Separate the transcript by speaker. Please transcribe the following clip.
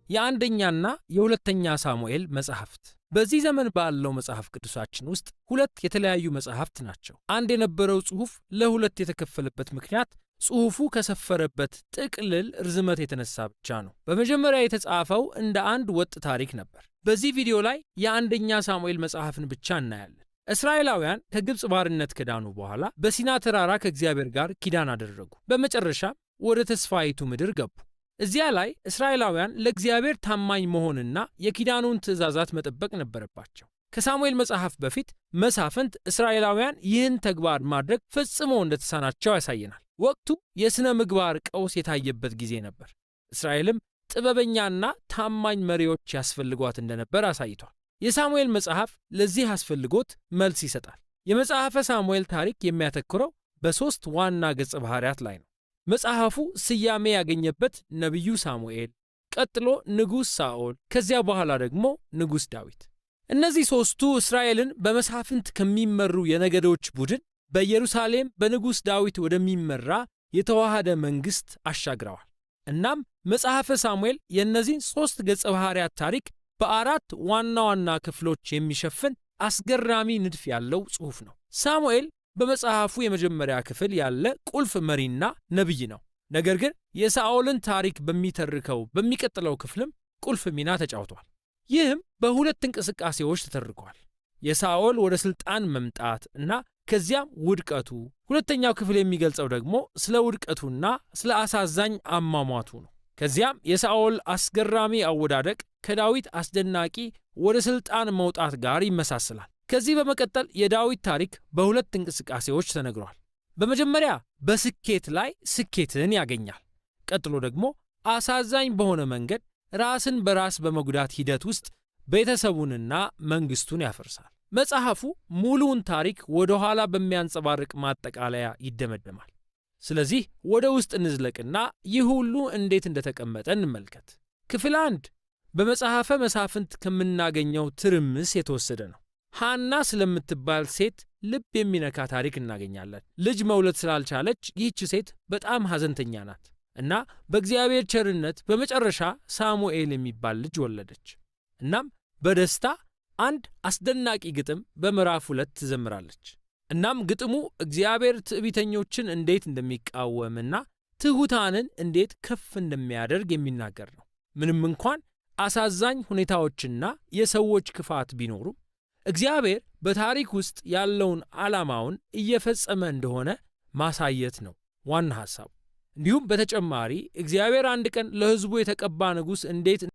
Speaker 1: የአንደኛና የሁለተኛ ሳሙኤል መጽሐፍት በዚህ ዘመን ባለው መጽሐፍ ቅዱሳችን ውስጥ ሁለት የተለያዩ መጽሐፍት ናቸው። አንድ የነበረው ጽሑፍ ለሁለት የተከፈለበት ምክንያት ጽሑፉ ከሰፈረበት ጥቅልል ርዝመት የተነሳ ብቻ ነው። በመጀመሪያ የተጻፈው እንደ አንድ ወጥ ታሪክ ነበር። በዚህ ቪዲዮ ላይ የአንደኛ ሳሙኤል መጽሐፍን ብቻ እናያለን። እስራኤላውያን ከግብፅ ባርነት ከዳኑ በኋላ በሲና ተራራ ከእግዚአብሔር ጋር ኪዳን አደረጉ። በመጨረሻም ወደ ተስፋይቱ ምድር ገቡ። እዚያ ላይ እስራኤላውያን ለእግዚአብሔር ታማኝ መሆንና የኪዳኑን ትእዛዛት መጠበቅ ነበረባቸው። ከሳሙኤል መጽሐፍ በፊት መሳፍንት እስራኤላውያን ይህን ተግባር ማድረግ ፈጽሞ እንደተሳናቸው ያሳየናል። ወቅቱ የሥነ ምግባር ቀውስ የታየበት ጊዜ ነበር። እስራኤልም ጥበበኛና ታማኝ መሪዎች ያስፈልጓት እንደነበር አሳይቷል። የሳሙኤል መጽሐፍ ለዚህ አስፈልጎት መልስ ይሰጣል። የመጽሐፈ ሳሙኤል ታሪክ የሚያተኩረው በሦስት ዋና ገጸ ባህሪያት ላይ ነው። መጽሐፉ ስያሜ ያገኘበት ነቢዩ ሳሙኤል፣ ቀጥሎ ንጉሥ ሳኦል፣ ከዚያ በኋላ ደግሞ ንጉሥ ዳዊት። እነዚህ ሦስቱ እስራኤልን በመሳፍንት ከሚመሩ የነገዶች ቡድን በኢየሩሳሌም በንጉሥ ዳዊት ወደሚመራ የተዋሃደ መንግሥት አሻግረዋል። እናም መጽሐፈ ሳሙኤል የእነዚህን ሦስት ገጸ ባህሪያት ታሪክ በአራት ዋና ዋና ክፍሎች የሚሸፍን አስገራሚ ንድፍ ያለው ጽሑፍ ነው። ሳሙኤል በመጽሐፉ የመጀመሪያ ክፍል ያለ ቁልፍ መሪና ነቢይ ነው። ነገር ግን የሳኦልን ታሪክ በሚተርከው በሚቀጥለው ክፍልም ቁልፍ ሚና ተጫውቷል። ይህም በሁለት እንቅስቃሴዎች ተተርኳል። የሳኦል ወደ ሥልጣን መምጣት እና ከዚያም ውድቀቱ። ሁለተኛው ክፍል የሚገልጸው ደግሞ ስለ ውድቀቱና ስለ አሳዛኝ አሟሟቱ ነው። ከዚያም የሳኦል አስገራሚ አወዳደቅ ከዳዊት አስደናቂ ወደ ሥልጣን መውጣት ጋር ይመሳሰላል። ከዚህ በመቀጠል የዳዊት ታሪክ በሁለት እንቅስቃሴዎች ተነግሯል። በመጀመሪያ በስኬት ላይ ስኬትን ያገኛል። ቀጥሎ ደግሞ አሳዛኝ በሆነ መንገድ ራስን በራስ በመጉዳት ሂደት ውስጥ ቤተሰቡንና መንግስቱን ያፈርሳል። መጽሐፉ ሙሉውን ታሪክ ወደ ኋላ በሚያንጸባርቅ ማጠቃለያ ይደመደማል። ስለዚህ ወደ ውስጥ እንዝለቅና ይህ ሁሉ እንዴት እንደተቀመጠ እንመልከት። ክፍል 1 በመጽሐፈ መሳፍንት ከምናገኘው ትርምስ የተወሰደ ነው። ሐና ስለምትባል ሴት ልብ የሚነካ ታሪክ እናገኛለን። ልጅ መውለድ ስላልቻለች ይህች ሴት በጣም ሐዘንተኛ ናት እና በእግዚአብሔር ቸርነት በመጨረሻ ሳሙኤል የሚባል ልጅ ወለደች። እናም በደስታ አንድ አስደናቂ ግጥም በምዕራፍ 2 ትዘምራለች። እናም ግጥሙ እግዚአብሔር ትዕቢተኞችን እንዴት እንደሚቃወምና ትሑታንን እንዴት ከፍ እንደሚያደርግ የሚናገር ነው። ምንም እንኳን አሳዛኝ ሁኔታዎችና የሰዎች ክፋት ቢኖሩም እግዚአብሔር በታሪክ ውስጥ ያለውን ዓላማውን እየፈጸመ እንደሆነ ማሳየት ነው ዋና ሐሳቡ። እንዲሁም በተጨማሪ እግዚአብሔር አንድ ቀን ለሕዝቡ የተቀባ ንጉሥ እንዴት